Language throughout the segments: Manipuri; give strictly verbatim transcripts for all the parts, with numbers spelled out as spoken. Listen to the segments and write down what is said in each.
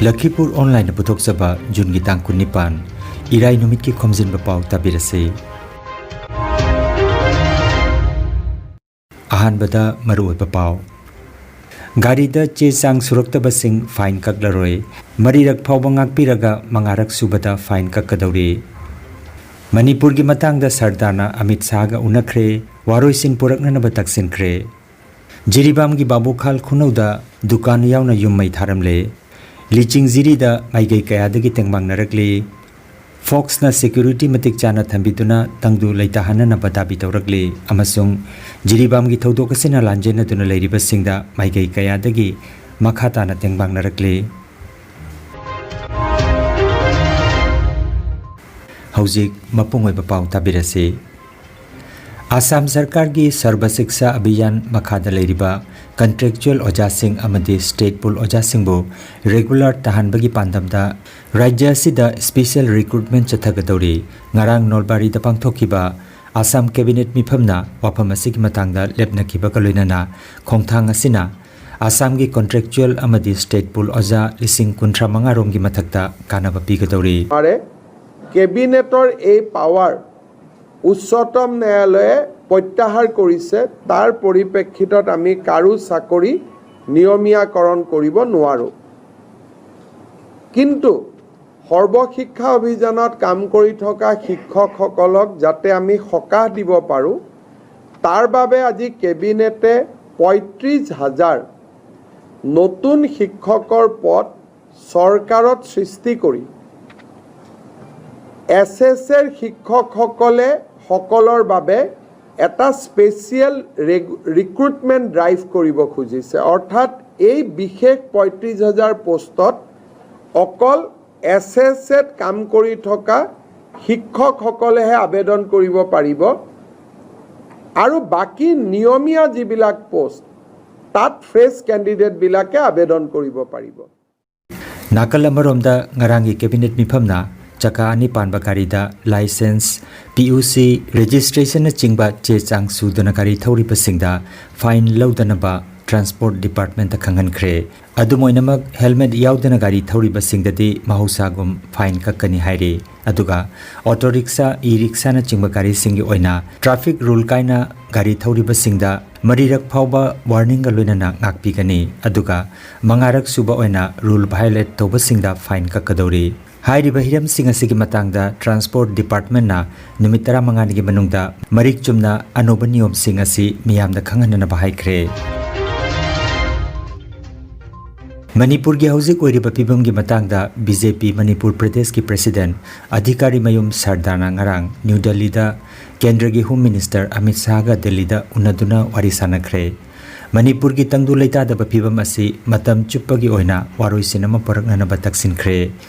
ꯂꯈꯤꯄꯨꯔ ꯑꯣꯟꯂꯥꯏꯟꯅ ꯄꯨꯊꯣꯛꯆꯕ ꯖꯨꯟꯒꯤ ꯇꯥꯡ ꯀꯨꯟꯅꯤꯄꯥꯟ, ꯏꯔꯥꯏ ꯅꯨꯃꯤꯠꯀꯤ ꯈꯣꯝꯖꯤꯟꯕ ꯄꯥꯎ ꯇꯥꯕꯤꯔꯁꯤ꯫ ꯑꯍꯥꯟꯕꯗ ꯃꯔꯨꯑꯣꯏꯕ ꯄꯥꯎ꯫ ꯒꯥꯔꯤꯗ ꯆꯦ ꯆꯥꯡ ꯁꯨꯔꯛꯇꯕꯁꯤꯡ ꯐꯥꯏꯟ ꯀꯛꯂꯔꯣꯏ꯫ ꯃꯔꯤꯔꯛ ꯐꯥꯎꯕ ꯉꯥꯛꯄꯤꯔꯒ ꯃꯉꯥꯔꯛ ꯁꯨꯕꯗ ꯐꯥꯏꯟ ꯀꯛꯀꯗꯧꯔꯤ꯫ ꯃꯅꯤꯄꯨꯔꯒꯤ ꯃꯇꯥꯡꯗ ꯁꯔꯗꯥꯔꯅ ꯑꯃꯤꯠ ꯁꯥꯍꯒ ꯎꯅꯈ꯭ꯔꯦ, ꯋꯥꯔꯣꯏꯁꯤꯟ ꯄꯨꯔꯛꯅꯅꯕ ꯇꯛꯁꯤꯟꯈ꯭ꯔꯦ꯫ ꯖꯤꯔꯤꯕꯥꯝꯒꯤ ꯕꯥꯕꯨꯈꯥꯜ ꯈꯨꯅꯧꯗ ꯗꯨꯀꯥꯟ ꯌꯥꯎꯅ ꯌꯨꯝ ꯃꯩ ꯊꯥꯔꯝꯂꯦ꯫ ꯂꯤꯆꯤꯡ ꯖꯤꯔꯤꯗ ꯃꯥꯏꯀꯩ ꯀꯌꯥꯗꯒꯤ ꯇꯦꯡꯕꯥꯡꯅꯔꯛꯂꯤ꯫ ꯐꯣꯛꯁꯅ ꯁꯦꯀ꯭ꯌꯨꯔꯤꯇꯤ ꯃꯇꯤꯛ ꯆꯥꯅ ꯊꯝꯕꯤꯗꯨꯅ ꯇꯪꯗꯨ ꯂꯩꯇꯥꯍꯟꯅꯅꯕ ꯗꯥꯕꯤ ꯇꯧꯔꯛꯂꯤ ꯑꯃꯁꯨꯡ ꯖꯤꯔꯤꯕꯥꯝꯒꯤ ꯊꯧꯗꯣꯛ ꯑꯁꯤꯅ ꯂꯥꯟꯖꯦꯟꯅꯗꯨꯅ ꯂꯩꯔꯤꯕꯁꯤꯡꯗ ꯃꯥꯏꯀꯩ ꯀꯌꯥꯗꯒꯤ ꯃꯈꯥ ꯇꯥꯅ ꯇꯦꯡꯕꯥꯡꯅꯔꯛꯂꯤ꯫ ꯍꯧꯖꯤꯛ ꯃꯄꯨꯡ ꯑꯣꯏꯕ ꯄꯥꯎ ꯇꯥꯕꯤꯔꯁꯤ꯫ ꯑꯁꯥꯝ ꯁꯔꯀꯥꯔꯒꯤ ꯁꯔꯕ ꯁꯤꯛꯁꯥ ꯑꯚꯤꯌꯥꯟ ꯃꯈꯥꯗ ꯂꯩꯔꯤꯕ ꯀꯟꯇ꯭ꯔꯦꯛꯆꯨꯑꯦꯜ ꯑꯣꯖꯥꯁꯤꯡ ꯑꯃꯗꯤ ꯁ꯭ꯇꯦꯠ ꯄꯨꯜ ꯑꯣꯖꯥꯁꯤꯡꯕꯨ ꯔꯦꯒꯨꯂꯔ ꯇꯥꯍꯟꯕꯒꯤ ꯄꯥꯟꯗꯝꯗ ꯔꯥꯖ꯭ꯌ ꯑꯁꯤꯗ ꯁ꯭ꯄꯦꯁꯤꯌꯦꯜ ꯔꯤꯀ꯭ꯔꯨꯠꯃꯦꯟ ꯆꯠꯊꯒꯗꯧꯔꯤ꯫ ꯉꯔꯥꯡ ꯅꯣꯜꯕꯥꯔꯤꯗ ꯄꯥꯡꯊꯣꯛꯈꯤꯕ ꯑꯁꯥꯝ ꯀꯦꯕꯤꯅꯦꯠ ꯃꯤꯐꯝꯅ ꯋꯥꯐꯝ ꯑꯁꯤꯒꯤ ꯃꯇꯥꯡꯗ ꯂꯦꯞꯅꯈꯤꯕꯒ ꯂꯣꯏꯅꯅ ꯈꯣꯡꯊꯥꯡ ꯑꯁꯤꯅ ꯑꯁꯥꯝꯒꯤ ꯀꯟꯇ꯭ꯔꯦꯛꯆꯨꯑꯦꯜ ꯑꯃꯗꯤ ꯁ꯭ꯇꯦꯠ ꯄꯨꯜ ꯑꯣꯖꯥ ꯂꯤꯁꯤꯡ ꯀꯨꯟꯊ꯭ꯔꯥ ꯃꯉꯥ ꯔꯣꯝꯒꯤ ꯃꯊꯛꯇ ꯀꯥꯟꯅꯕ ꯄꯤꯒꯗꯧꯔꯤ꯫ পাৰে। কেবিনেটৰ এই পাৱাৰ উচ্চতম ন্যায়ালয়ে প্ৰত্যাহাৰ কৰিছে। তাৰ পৰিপ্ৰেক্ষিতত আমি কাৰো চাকৰি নিয়মীয়াকৰণ কৰিব নোৱাৰোঁ। কিন্তু সৰ্বশিক্ষা অভিযানত কাম কৰি থকা শিক্ষকসকলক যাতে আমি সকাহ দিব পাৰোঁ, তাৰ বাবে আজি কেবিনেটে পঁয়ত্ৰিশ হাজাৰ নতুন শিক্ষকৰ পদ চৰকাৰত সৃষ্টি কৰি এছ এছ এৰ শিক্ষকসকলে সকলৰ বাবে এটা স্পেচিয়েল ৰেগ- ৰিক্ৰুটমেণ্ট ড্ৰাইভ কৰিব খুজিছে। অৰ্থাৎ এই বিশেষ পঁয়ত্ৰিশ হাজাৰ পোষ্টত অকল এছ এছ এত কাম কৰি থকা শিক্ষকসকলেহে আবেদন কৰিব পাৰিব আৰু বাকী নিয়মীয়া যিবিলাক পোষ্ট, তাত ফ্ৰেছ কেণ্ডিডেটবিলাকে আবেদন কৰিব পাৰিব। ꯅꯥꯀꯜ ꯑꯃꯔꯣꯝꯗ, ꯉꯔꯥꯡꯒꯤ ꯀꯦꯕꯤꯅꯦꯠ ꯃꯤꯐꯝꯅ ꯆꯀꯥ ꯑꯅꯤ ꯄꯥꯟꯕ ꯒꯥꯔꯤꯗ license, P U C registrationꯅꯆꯤꯡꯕ ꯆꯦ ꯆꯥꯡ ꯁꯨꯗꯅ ꯒꯥꯔꯤ ꯊꯧꯔꯤꯕꯁꯤꯡꯗ fine ꯂꯧꯗꯅꯕ Transport Departmentꯇ ꯈꯪꯍꯟꯈ꯭ꯔꯦ꯫ ꯑꯗꯨꯝ ꯑꯣꯏꯅꯃꯛ, helmet ꯌꯥꯎꯗꯅ ꯒꯥꯔꯤ ꯊꯧꯔꯤꯕꯁꯤꯡꯗꯗꯤ ꯃꯍꯧꯁꯥꯒꯨꯝ fine ꯀꯛꯀꯅꯤ ꯍꯥꯏꯔꯤ꯫ ꯑꯗꯨꯒ auto rickshaw, e-rickshawꯅꯆꯤꯡꯕ ꯒꯥꯔꯤꯁꯤꯡꯒꯤ ꯑꯣꯏꯅ traffic rule ꯀꯥꯏꯅ ꯒꯥꯔꯤ ꯊꯧꯔꯤꯕꯁꯤꯡꯗ ꯃꯔꯤꯔꯛ ꯐꯥꯎꯕ warningꯒ ꯂꯣꯏꯅꯅ ꯉꯥꯛꯄꯤꯒꯅꯤ꯫ ꯑꯗꯨꯒ ꯃꯉꯥꯔꯛ ꯁꯨꯕ ꯑꯣꯏꯅ rule violate ꯇꯧꯕꯁꯤꯡꯗ fine ꯀꯛꯀꯗꯧꯔꯤ꯫ ꯍꯥꯏꯔꯤꯕ ꯍꯤꯔꯝꯁꯤꯡ ꯑꯁꯤꯒꯤ ꯃꯇꯥꯡꯗ Transport Departmentꯅ ꯅꯨꯃꯤꯠ ꯇꯔꯥꯃꯉꯥꯅꯤꯒꯤ ꯃꯅꯨꯡꯗ ꯃꯔꯤꯛ ꯆꯨꯝꯅ ꯑꯅꯧꯕ ꯅꯤꯌꯣꯝꯁꯤꯡ ꯑꯁꯤ ꯃꯤꯌꯥꯝꯗ ꯈꯪꯍꯟꯅꯅꯕ ꯍꯥꯏꯈ꯭ꯔꯦ꯫ ꯃꯅꯤꯄꯨꯔꯒꯤ ꯍꯧꯖꯤꯛ ꯑꯣꯏꯔꯤꯕ ꯐꯤꯕꯝꯒꯤ ꯃꯇꯥꯡꯗ B J P ꯃꯅꯤꯄꯨꯔ ꯄ꯭ꯔꯗꯦꯁꯀꯤ president ꯑꯙꯤꯀꯥꯔꯤ ꯃꯌꯨꯝ ꯁꯔꯗꯥꯅ ꯉꯔꯥꯡ ꯅ꯭ꯌꯨ ꯗꯦꯜꯂꯤꯗ ꯀꯦꯟꯗ꯭ꯔꯒꯤ Home Minister ꯑꯃꯤꯠ ꯁꯥꯍꯒ ꯗꯦꯜꯂꯤꯗ ꯎꯅꯗꯨꯅ ꯋꯥꯔꯤ ꯁꯥꯟꯅꯈ꯭ꯔꯦ꯫ ꯃꯅꯤꯄꯨꯔꯒꯤ ꯇꯪꯗꯨ ꯂꯩꯇꯥꯗꯕ ꯐꯤꯕꯝ ꯑꯁꯤ ꯃꯇꯝ ꯆꯨꯞꯄꯒꯤ ꯑꯣꯏꯅ ꯋꯥꯔꯣꯏꯁꯤꯟ ꯑꯃ ꯄꯨꯔꯛꯅꯅꯕ ꯇꯛꯁꯤꯟꯈ꯭ꯔꯦ꯫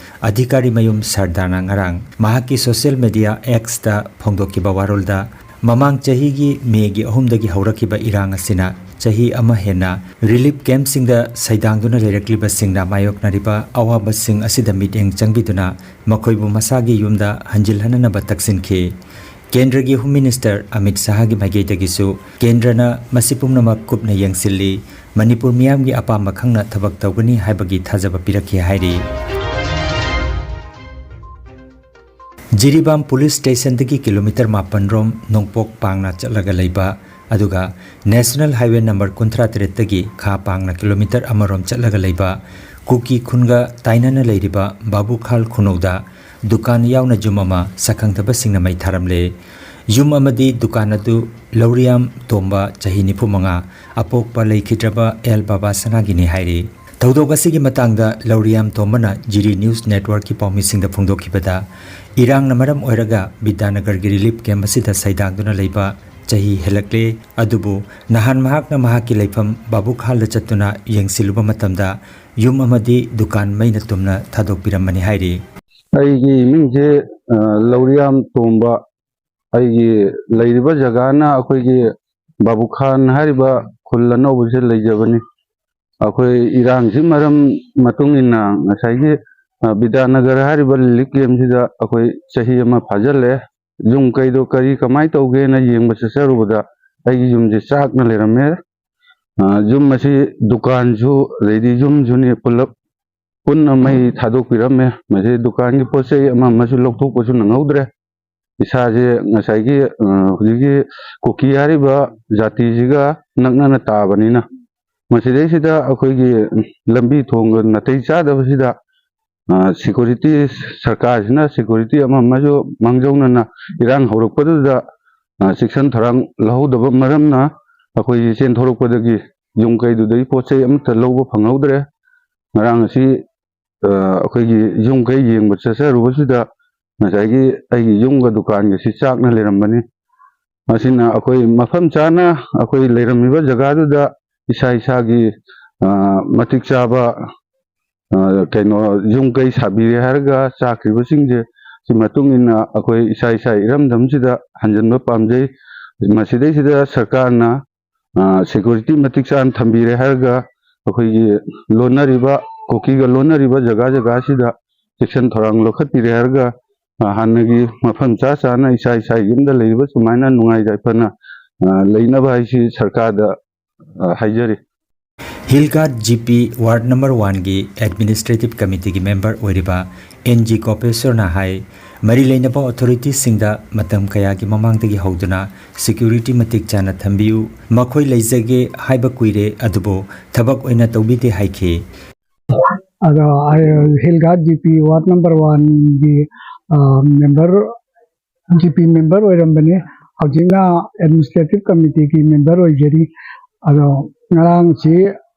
ꯑꯙꯤꯀꯥꯔꯤ ꯃꯌꯨꯝ ꯁꯔꯗꯥꯅ ꯉꯔꯥꯡ ꯃꯍꯥꯛꯀꯤ social media Xꯇ ꯐꯣꯡꯗꯣꯛꯈꯤꯕ ꯋꯥꯔꯣꯜꯗ, ꯃꯃꯥꯡ ꯆꯍꯤꯒꯤ ꯃꯦꯒꯤ ꯑꯍꯨꯝꯗꯒꯤ ꯍꯧꯔꯛꯈꯤꯕ ꯏꯔꯥꯡ ꯑꯁꯤꯅ ꯆꯍꯤ ꯑꯃ ꯍꯦꯟꯅ relief campꯁꯤꯡꯗ ꯁꯩꯗꯥꯡꯗꯨꯅ ꯂꯩꯔꯛꯂꯤꯕꯁꯤꯡꯅ ꯃꯥꯌꯣꯛꯅꯔꯤꯕ ꯑꯋꯥꯕꯁꯤꯡ ꯑꯁꯤꯗ ꯃꯤꯠꯌꯦꯡ ꯆꯪꯕꯤꯗꯨꯅ ꯃꯈꯣꯏꯕꯨ ꯃꯁꯥꯒꯤ ꯌꯨꯝꯗ ꯍꯟꯖꯤꯜꯍꯟꯅꯅꯕ ꯇꯛꯁꯤꯟꯈꯤ꯫ ꯀꯦꯟꯗ꯭ꯔꯒꯤ Home Minister ꯑꯃꯤꯠ ꯁꯥꯍꯒꯤ ꯃꯥꯏꯀꯩꯗꯒꯤꯁꯨ ꯀꯦꯟꯗ꯭ꯔꯅ ꯃꯁꯤ ꯄꯨꯝꯅꯃꯛ ꯀꯨꯞꯅ ꯌꯦꯡꯁꯤꯜꯂꯤ, ꯃꯅꯤꯄꯨꯔ ꯃꯤꯌꯥꯝꯒꯤ ꯑꯄꯥꯝꯕ ꯈꯪꯅ ꯊꯕꯛ ꯇꯧꯒꯅꯤ ꯍꯥꯏꯕꯒꯤ ꯊꯥꯖꯕ ꯄꯤꯔꯛꯈꯤ ꯍꯥꯏꯔꯤ꯫ ꯖꯤꯔꯤꯕꯥꯝ police stationꯗꯒꯤ kilometre ꯃꯥꯄꯟ ꯔꯣꯝ ꯅꯣꯡꯄꯣꯛ ꯄꯥꯡꯅ ꯆꯠꯂꯒ ꯂꯩꯕ, ꯑꯗꯨꯒ National Highway number ꯀꯨꯟꯊ꯭ꯔꯥ ꯇꯔꯦꯠꯇꯒꯤ ꯈꯥ ꯄꯥꯡꯅ kilometre ꯑꯃꯔꯣꯝ ꯆꯠꯂꯒ ꯂꯩꯕ ꯀꯨꯀꯤ ꯈꯨꯟꯒ ꯇꯥꯏꯅꯅ ꯂꯩꯔꯤꯕ ꯕꯥꯕꯨꯈꯥꯜ ꯈꯨꯅꯧꯗ ꯗꯨꯀꯥꯟ ꯌꯥꯎꯅ ꯌꯨꯝ ꯑꯃ ꯁꯛꯈꯪꯗꯕꯁꯤꯡꯅ ꯃꯩ ꯊꯥꯔꯝꯂꯦ꯫ ꯌꯨꯝ ꯑꯃꯗꯤ ꯗꯨꯀꯥꯟ ꯑꯗꯨ ꯂꯧꯔꯤꯌꯥꯝ ꯇꯣꯝꯕ, ꯆꯍꯤ ꯅꯤꯐꯨ ꯃꯉꯥ, ꯑꯄꯣꯛꯄ ꯂꯩꯈꯤꯗ꯭ꯔꯕ ꯑꯦꯜ ꯕꯥꯕꯥꯁꯅꯥꯒꯤꯅꯤ ꯍꯥꯏꯔꯤ꯫ ꯊꯧꯗꯣꯛ ꯑꯁꯤꯒꯤ ꯃꯇꯥꯡꯗ ꯂꯧꯔꯤꯌꯥꯝ ꯇꯣꯝꯕꯅ ꯖꯤꯔꯤ News Networkꯀꯤ ꯄꯥꯎꯃꯤꯁꯤꯡꯗ ꯐꯣꯡꯗꯣꯛꯈꯤꯕꯗ, ꯏꯔꯥꯡꯅ ꯃꯔꯝ ꯑꯣꯏꯔꯒ ꯕꯤꯗ꯭ꯌꯥꯅꯒꯔꯒꯤ relief camp ꯑꯁꯤꯗ ꯁꯩꯗꯥꯡꯗꯨꯅ ꯂꯩꯕ ꯆꯍꯤ ꯍꯦꯜꯂꯛꯂꯦ, ꯑꯗꯨꯕꯨ ꯅꯍꯥꯟ ꯃꯍꯥꯛꯅ ꯃꯍꯥꯛꯀꯤ ꯂꯩꯐꯝ ꯕꯥꯕꯨꯈꯥꯜꯗ ꯆꯠꯇꯨꯅ ꯌꯦꯡꯁꯤꯜꯂꯨꯕ ꯃꯇꯝꯗ ꯌꯨꯝ ꯑꯃꯗꯤ ꯗꯨꯀꯥꯟ ꯃꯩꯅ ꯇꯨꯝꯅ ꯊꯥꯗꯣꯛꯄꯤꯔꯝꯕꯅꯤ ꯍꯥꯏꯔꯤ꯫ ꯑꯩꯒꯤ ꯏꯃꯤꯡꯁꯦ, ꯑ, ꯂꯧꯔꯤꯌꯥꯝ ꯇꯣꯝꯕ꯫ ꯑꯩꯒꯤ ꯂꯩꯔꯤꯕ ꯖꯒꯥꯅ ꯑꯩꯈꯣꯏꯒꯤ ꯕꯥꯕꯨꯈꯥꯟ ꯍꯥꯏꯔꯤꯕ ꯈꯨꯜ ꯑꯅꯧꯕꯁꯦ ꯂꯩꯖꯕꯅꯤ꯫ ꯑꯩꯈꯣꯏ ꯏꯔꯥꯡꯁꯤ ꯃꯔꯝ ꯃꯇꯨꯡ ꯏꯟꯅ ꯉꯁꯥꯏꯒꯤ ꯑ, ꯕꯤꯗ꯭ꯌꯥꯅꯒꯔ ꯍꯥꯏꯔꯤꯕ ꯔꯤꯂꯤꯐ ꯀꯦꯝꯁꯤꯗ ꯑꯩꯈꯣꯏ ꯆꯍꯤ ꯑꯃ ꯐꯥꯖꯤꯜꯂꯦ꯫ ꯌꯨꯝ ꯀꯩꯗꯣ ꯀꯔꯤ ꯀꯃꯥꯏꯅ ꯇꯧꯒꯦꯅ ꯌꯦꯡꯕ ꯆꯠꯆꯔꯨꯕꯗ ꯑꯩꯒꯤ ꯌꯨꯝꯁꯦ ꯆꯥꯛꯅ ꯂꯩꯔꯝꯃꯦ꯫ ꯑ, ꯌꯨꯝ ꯑꯁꯤ ꯗꯨꯀꯥꯟꯁꯨ, ꯑꯗꯩꯗꯤ ꯌꯨꯝꯁꯨꯅꯤ ꯄꯨꯂꯞ ꯄꯨꯟꯅ ꯃꯩ ꯊꯥꯗꯣꯛꯄꯤꯔꯝꯃꯦ꯫ ꯃꯁꯤ ꯗꯨꯀꯥꯟꯒꯤ ꯄꯣꯠ ꯆꯩ ꯑꯃ ꯑꯃꯁꯨ ꯂꯧꯊꯣꯛꯄꯁꯨ ꯅꯪꯍꯧꯗ꯭ꯔꯦ꯫ ꯏꯁꯥꯁꯦ ꯉꯁꯥꯏꯒꯤ, ꯑ, ꯍꯧꯖꯤꯛꯀꯤ ꯀꯨꯀꯤ ꯍꯥꯏꯔꯤꯕ ꯖꯥꯇꯤꯁꯤꯒ ꯅꯛꯅꯅ ꯇꯥꯕꯅꯤꯅ, ꯃꯁꯤꯗꯩꯁꯤꯗ ꯑꯩꯈꯣꯏꯒꯤ ꯂꯝꯕꯤ ꯊꯣꯡꯒ ꯅꯥꯇꯩ ꯆꯥꯗꯕꯁꯤꯗ, ꯑ, ꯁꯦꯀ꯭ꯌꯨꯔꯤꯇꯤ, ꯁꯔꯀꯥꯔꯁꯤꯅ ꯁꯦꯀ꯭ꯌꯨꯔꯤꯇꯤ ꯑꯃ ꯑꯃꯁꯨ ꯃꯥꯡꯖꯧꯅꯅ ꯏꯔꯥꯡ ꯍꯧꯔꯛꯄꯗꯨꯗ, ꯑ, ꯆꯦꯛꯁꯤꯟ ꯊꯧꯔꯥꯡ ꯂꯧꯍꯧꯗꯕ ꯃꯔꯝꯅ ꯑꯩꯈꯣꯏꯁꯤ ꯆꯦꯟꯊꯣꯔꯛꯄꯗꯒꯤ ꯌꯨꯝ ꯀꯩꯗꯨꯗꯒꯤ ꯄꯣꯠ ꯆꯩ ꯑꯃꯠꯇ ꯂꯧꯕ ꯐꯪꯍꯧꯗ꯭ꯔꯦ꯫ ꯉꯔꯥꯡ ꯑꯁꯤ, ꯑ, ꯑꯩꯈꯣꯏꯒꯤ ꯌꯨꯝ ꯀꯩ ꯌꯦꯡꯕ ꯆꯠꯆꯔꯨꯕꯁꯤꯗ ꯉꯁꯥꯏꯒꯤ ꯑꯩꯒꯤ ꯌꯨꯝꯒ ꯗꯨꯀꯥꯟꯒꯁꯤ ꯆꯥꯛꯅ ꯂꯩꯔꯝꯕꯅꯤ꯫ ꯑꯁꯤꯅ ꯑꯩꯈꯣꯏ ꯃꯐꯝ ꯆꯥꯅ ꯑꯩꯈꯣꯏ ꯂꯩꯔꯝꯃꯤꯕ ꯖꯒꯥꯗꯨꯗ ꯏꯁꯥ ꯏꯁꯥꯒꯤ, ꯑ, ꯃꯇꯤꯛ ꯆꯥꯕ, ꯑ, ꯀꯩꯅꯣ, ꯌꯨꯝ ꯀꯩ ꯁꯥꯕꯤꯔꯦ ꯍꯥꯏꯔꯒ ꯆꯥꯈ꯭ꯔꯤꯕꯁꯤꯡꯁꯦ ꯁꯤ ꯃꯇꯨꯡ ꯏꯟꯅ ꯑꯩꯈꯣꯏ ꯏꯁꯥ ꯏꯁꯥ ꯏꯔꯝꯗꯝꯁꯤꯗ ꯍꯟꯖꯤꯟꯕ ꯄꯥꯝꯖꯩ꯫ ꯃꯁꯤꯗꯩꯁꯤꯗ ꯁꯔꯀꯥꯔꯅ, ꯑ, ꯁꯦꯀ꯭ꯌꯨꯔꯤꯇꯤ ꯃꯇꯤꯛ ꯆꯥꯅ ꯊꯝꯕꯤꯔꯦ ꯍꯥꯏꯔꯒ ꯑꯩꯈꯣꯏꯒꯤ ꯂꯣꯟꯅꯔꯤꯕ, ꯀꯨꯀꯤꯒ ꯂꯣꯟꯅꯔꯤꯕ ꯖꯒꯥ ꯖꯒꯥꯁꯤꯗ ꯆꯦꯛꯁꯤꯟ ꯊꯧꯔꯥꯡ ꯂꯧꯈꯠꯄꯤꯔꯦ ꯍꯥꯏꯔꯒ, ꯑ, ꯍꯥꯟꯅꯒꯤ ꯃꯐꯝ ꯆꯥ ꯆꯥꯅ ꯏꯁꯥ ꯏꯁꯥ ꯌꯨꯝꯗ ꯂꯩꯔꯤꯕ ꯁꯨꯃꯥꯏꯅ ꯅꯨꯡꯉꯥꯏ ꯌꯥꯏꯐꯅ, ꯑ, ꯂꯩꯅꯕ ꯍꯥꯏꯁꯤ ꯁꯔꯀꯥꯔꯗ, ꯑ, ꯍꯥꯏꯖꯔꯤ꯫ Hill Ghat G P ward number ꯋꯥꯟꯒꯤ ꯑꯦꯗꯃꯤꯅꯤꯁꯇ꯭ꯔꯦꯇꯤꯚ ꯀꯃꯤꯇꯤꯒꯤ ꯃꯦꯝꯕꯔ ꯑꯣꯏꯔꯤꯕ ꯑꯦꯟ ꯖꯤ ꯀꯣꯄꯦꯁꯣꯔꯅ ꯍꯥꯏ, ꯃꯔꯤ ꯂꯩꯅꯕ ꯑꯣꯊꯣꯔꯤꯇꯤꯁꯤꯡꯗ ꯃꯇꯝ ꯀꯌꯥꯒꯤ ꯃꯃꯥꯡꯗꯒꯤ ꯍꯧꯗꯨꯅ ꯁꯦꯀ꯭ꯌꯨꯔꯤꯇꯤ ꯃꯇꯤꯛ ꯆꯥꯅ ꯊꯝꯕꯤꯌꯨ, ꯃꯈꯣꯏ ꯂꯩꯖꯒꯦ ꯍꯥꯏꯕ ꯀꯨꯏꯔꯦ, ꯑꯗꯨꯕꯨ ꯊꯕꯛ ꯑꯣꯏꯅ ꯇꯧꯕꯤꯗꯦ ꯍꯥꯏꯈꯤ꯫ ꯑꯗꯣ ꯑꯩ Hill Ghat G P ward number ꯋꯥꯟꯒꯤ, uh, member, G P member ꯑꯣꯏꯔꯝꯕꯅꯤ꯫ ꯍꯧꯖꯤꯛꯅ ꯑꯦꯗꯃꯤꯅꯤꯁꯇ꯭ꯔꯦꯇꯤꯚ ꯀꯃꯤꯇꯤꯒꯤ ꯃꯦꯝꯕꯔ ꯑꯣꯏꯖꯔꯤ꯫ ꯑꯗꯣ ꯉꯔꯥꯡꯁꯤ